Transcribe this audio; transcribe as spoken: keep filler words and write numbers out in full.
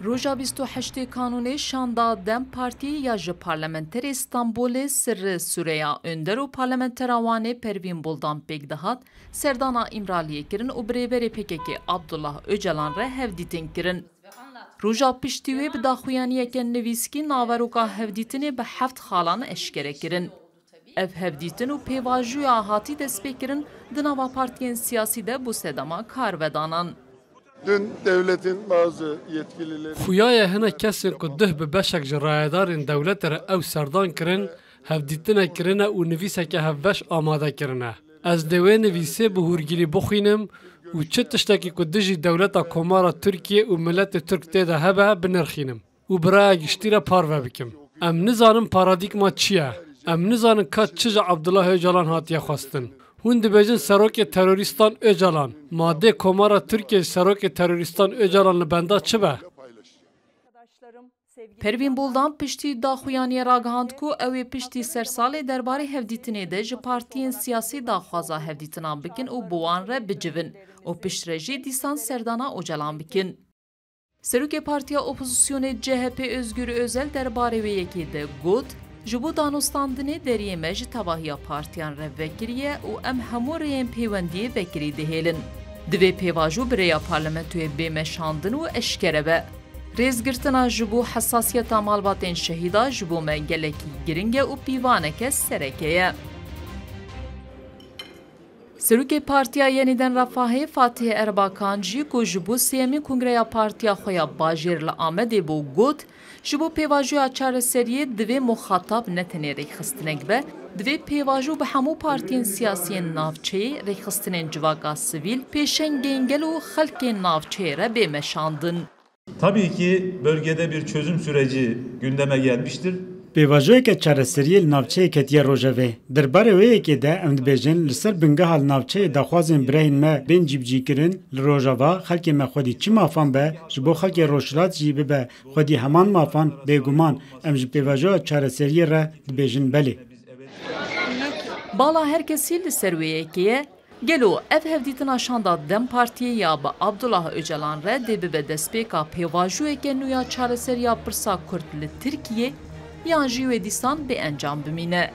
Roja bîst û heştê Kanûnê şanda DEM Partiyê ya ji parlamenterê Stenbolê Sirri Sureya Önder û parlamentera Wanê Pervîn Buldan pêk dihat, serdana Îmraliyê kirin û bi rêberê P K K Abdullah Ocalan re hevdîtin kirin. Roja piştî wê bi daxuyaniyeke nivîskî naveroka hevdîtinê bi heft xalan eşkere kirin. Ev hevdîtin û pêvajoya hatî destpêkirin di nava partiyên siyasî de bû sedema karvedanan. Dün devletin bazı yetkilileri Xuya ye hinek kesên ku duh bi beşek ji rayedarên dewletê re ew serdan kirin, hevdîtine kirine û nivîseke hevbeş amade kirine. Ez dê wê nivîsê bi hûrgilî bixwînim û çi tiştekî ku dijî dewleta Komara Tirkiye û miletê Tirk tê de hebe, binirxînim û bi raya giştî re parve bikim. Em nizanin paradîgma çi ye. Em nizanin ka çi ji Abdullah Ocalan hatiye xwestin. Hûn dibêjin serokê terorîstan Ocalan. Ma dê Komara Tirkiye ji serokê terorîstan Ocalan li benda çi be? Pervîn Buldan piştî daxuyaniyê ragihand ku ew ê piştî sersalê derbarê hevdîtinê de ji partiyên siyasî daxwaza hevdîtinan bikin û bi wan re bicivin û piştre jî dîsan serdana Ocalan bikin. Serokê Partiya Opozisyonê C H P Özgür Özel derbarê wê yekê de got, ji bo danûstandinê deriyê me ji tevahiya partiyan re vekirî ye û em hemû rêyên pêwendiyê vekirî dihêlin. Divê pêvajo bi rêya parlamentoyê bê meşandin û eşkere be. Rêzgirtina ji bo hesasiyeta malbatên şehîda ji bo me gelekî giring e û pîvaneke sereke ye. Serokê Partiya Yenîden Refahê Fatih Erbakan jî ku ji bo sêyemîn kongreya partiya xwe ya bajêr li Amedê bû got, ji bo pêvajoya çareseriyê divê muxatab ne tenê rêkxistinek be, divê pêvajo bi hemû partiyên siyasî yên navçeyê, rêkxistinên civaka sivîl, pêşengên gel û xelkên navçeyê re bê meşandin. Tabii ki bölgede bir çözüm süreci gündeme gelmiştir. Pêvajoyeke çareseriyê li navçeyê ketiye rojevê. Derbarê wê yekê de em dibêjin, li ser bingeha li navçeyê daxwazên birayên me bên cîbicîkirin, li rojava xelkê me xwedî çi mafan be, ji bo xelkê rojhilat jî bibe xwedî heman mafan, bêguman em ji pêvajoya çareseriyê re dibêjin belê. Bala her kesî li ser wê yekê ye. Gelo ev hevdîtina şanda DEM Partiyê ya bi Abdullah Ocalan re dê bibe destpêka pêvajoyeke nû ya çareseriya pirsa Kurd li Tirkiyê, yan jî wê dîsan bê encam bimîne?